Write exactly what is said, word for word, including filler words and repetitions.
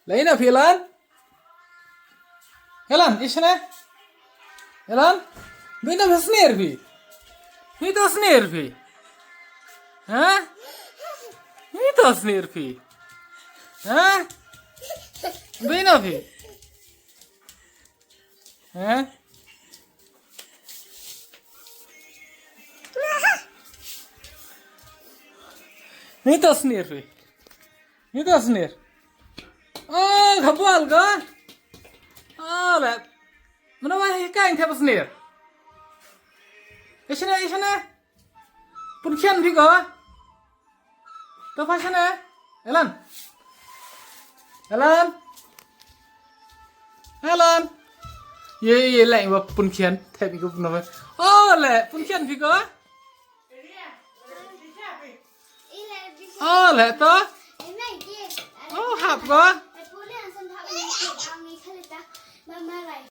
Laina phi Elan? Elan, ishne? Elan? Bina phi snier phi? Hi to snier phi? Ha? Hi to snier phi? Ha? Bina phi? Ha? Hi to snier phi? Hi to snier? Oh, khabal ka? Oh, le. Mana wa hi kain thep snier? Ishne, ishne? Pun khian phi ko? To pha shane? Elan? Elan? Elan? Ye, ye, le, wa pun khian. Thep ko pun wa. Oh, le, pun khian phi ko? Oh, le to? Oh, hap ko?